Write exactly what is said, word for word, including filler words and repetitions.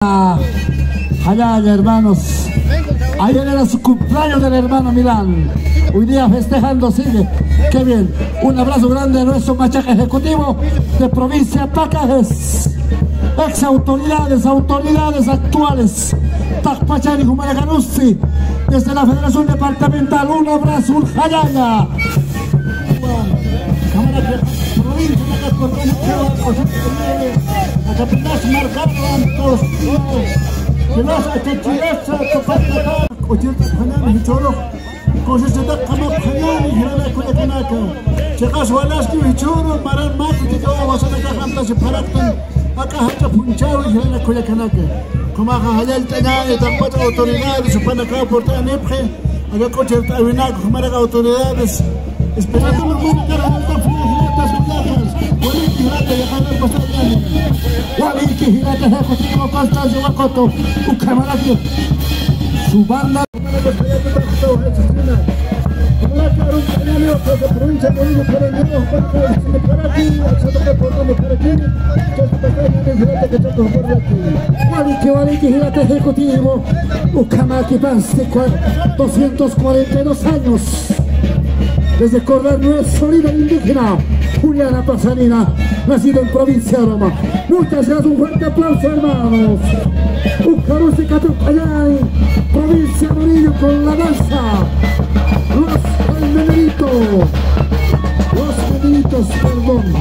Allá, allá, hermanos. Ayer era su cumpleaños del hermano Milán. Hoy día festejando sigue. Qué bien. Un abrazo grande a nuestro machaca ejecutivo de provincia Pacajes. Ex autoridades, autoridades actuales. Taqpachani, Jumanakarusti. Desde la Federación Departamental, un abrazo, un jayalla. Provincia de Cacorcana, Chihuahua, José Miguel, Acapinas, Marcano, Antos, Chilas, Achachilas, Topatapa, Ochilta, Panam, Hichoro, Cosechata, Kama, Panam, Hirana, Culiacanaka. Chiqas walaski wichhüru, maran matu tikawa wasanaka qamtasi pharaktan, aka jacha phunchäwi, jilana kullakanaka. Kumaxa jallallt'añäni, taqpach autoridades, jupanakaw purt'anipxi, aka k'uchirt'äwinaka, jumarak autoridades. Esperando los músicos, las fiestas, las fiestas, waliki jilata, yaqanar pasañäni. Waliki jilata, ejecutivo Constancio Macoto, ukhamaraki, su banda. Waliki, waliki, jilata ejecutivo. Ukhamakipasti cua-, doscientos cuarenta y dos años. Desde Cordar, nuestro líder indígena, Juliana Pasanina, nacido en provincia de Roma. Muchas gracias, un fuerte aplauso, hermanos. Ukarusi Catucañay, provincia de Murillo, con la danza. Los Meneritos. Los Meneritos, perdón.